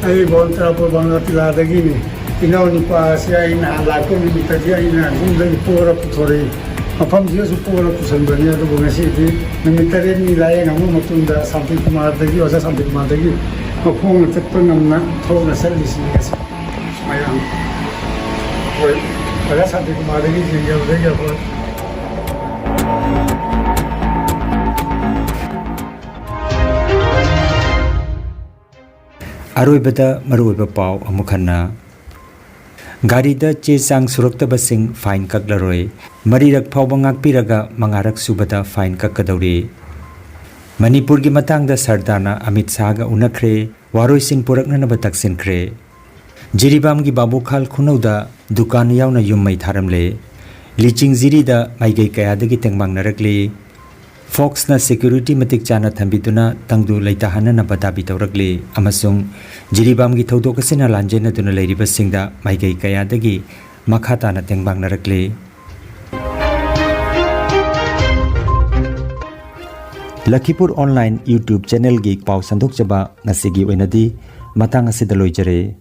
ꯑꯩ ꯕꯣꯟ ꯇꯔꯥꯄꯨꯔ ꯕꯪꯒꯥꯇꯤꯂꯥꯗꯒꯤꯅꯤ꯫ ꯏꯅꯥꯎ ꯅꯨꯄꯥꯁꯦ ꯑꯩꯅ ꯂꯥꯛꯄ ꯅꯨꯃꯤꯠꯇꯗꯤ ꯑꯩꯅ ꯌꯨꯝꯗꯒꯤ ꯄꯣꯔ ꯄꯨꯊꯣꯔꯛꯏ꯫ ꯃꯐꯝꯁꯤꯗꯁꯨ ꯄꯣꯔ ꯄꯨꯁꯟꯕꯅꯤ꯫ ꯑꯗꯨꯕꯨ ꯉꯁꯤꯗꯤ ꯅꯨꯃꯤꯠ ꯇꯔꯦꯠꯅꯤ ꯂꯥꯌꯦꯡꯉꯕ ꯃꯇꯨꯡꯗ ꯁꯥꯟꯇꯤꯀꯨꯃꯥꯔꯗꯒꯤ, ꯑꯣꯖꯥ ꯁꯥꯟꯇꯤꯀꯨꯃꯥꯔꯗꯒꯤ ꯃꯈꯣꯡꯅ ꯆꯠꯄ ꯉꯝꯅ ꯊꯣꯛꯅ ꯆꯠꯂꯤꯁꯤꯅꯤ ꯉꯁꯤ꯫ ꯃꯌꯥꯝ ꯑꯩꯈꯣꯏ ꯑꯣꯖꯥ ꯁꯥꯟꯇꯤꯀꯨꯃꯥꯔꯗꯒꯤ ꯌꯦꯡꯖꯕꯗꯒꯤ ꯑꯩꯈꯣꯏ ꯑꯔꯣꯏꯕꯗ ꯃꯔꯨꯑꯣꯏꯕ ꯄꯥꯎ ꯑꯃꯨꯛ ꯍꯟꯅ꯫ ꯒꯥꯔꯤꯗ ꯆꯦ ꯆꯥꯡ ꯁꯨꯔꯛꯇꯕꯁꯤꯡ ꯐꯥꯏꯟ ꯀꯛꯂꯔꯣꯏ꯫ ꯃꯔꯤꯔꯛ ꯐꯥꯎꯕ ꯉꯥꯛꯄꯤꯔꯒ ꯃꯉꯥꯔꯛ ꯁꯨꯕꯗ ꯐꯥꯏꯟ ꯀꯛꯀꯗꯧꯔꯤ꯫ ꯃꯅꯤꯄꯨꯔꯒꯤ ꯃꯇꯥꯡꯗ ꯁꯔꯗꯥꯔꯅ ꯑꯃꯤꯠ ꯁꯥꯍꯒ ꯎꯅꯈ꯭ꯔꯦ, ꯋꯥꯔꯣꯏꯁꯤꯟ ꯄꯨꯔꯛꯅꯅꯕ ꯇꯛꯁꯤꯟꯈ꯭ꯔꯦ꯫ ꯖꯤꯔꯤꯕꯥꯝꯒꯤ ꯕꯥꯕꯨꯈꯥꯜ ꯈꯨꯅꯧꯗ ꯗꯨꯀꯥꯟ ꯌꯥꯎꯅ ꯌꯨꯝ ꯃꯩ ꯊꯥꯔꯝꯂꯦ꯫ ꯂꯤꯆꯤꯡ ꯖꯤꯔꯤꯗ ꯃꯥꯏꯀꯩ ꯀꯌꯥꯗꯒꯤ ꯇꯦꯡꯕꯥꯡꯅꯔꯛꯂꯤ꯫ ꯐꯣꯛꯁꯅ ꯁꯦꯀ꯭ꯌꯨꯔꯤꯇꯤ ꯃꯇꯤꯛ ꯆꯥꯅ ꯊꯝꯕꯤꯗꯨꯅ ꯇꯪꯗꯨ ꯂꯩꯇꯥꯍꯟꯅꯅꯕ ꯗꯥꯕꯤ ꯇꯧꯔꯛꯂꯤ ꯑꯃꯁꯨꯡ ꯖꯤꯔꯤꯕꯥꯝꯒꯤ ꯊꯧꯗꯣꯛ ꯑꯁꯤꯅ ꯂꯥꯟꯖꯦꯟꯅꯗꯨꯅ ꯂꯩꯔꯤꯕꯁꯤꯡꯗ ꯃꯥꯏꯀꯩ ꯀꯌꯥꯗꯒꯤ ꯃꯈꯥ ꯇꯥꯅ ꯇꯦꯡꯕꯥꯡꯅꯔꯛꯂꯤ꯫ ꯂꯈꯤꯄꯨꯔ ꯑꯣꯟꯂꯥꯏꯟ YouTube ꯆꯦꯅꯦꯜꯒꯤ ꯄꯥꯎ ꯁꯟꯗꯣꯛꯆꯕ ꯉꯁꯤꯒꯤ ꯑꯣꯏꯅꯗꯤ ꯃꯇꯥꯡ ꯑꯁꯤꯗ ꯂꯣꯏꯖꯔꯦ꯫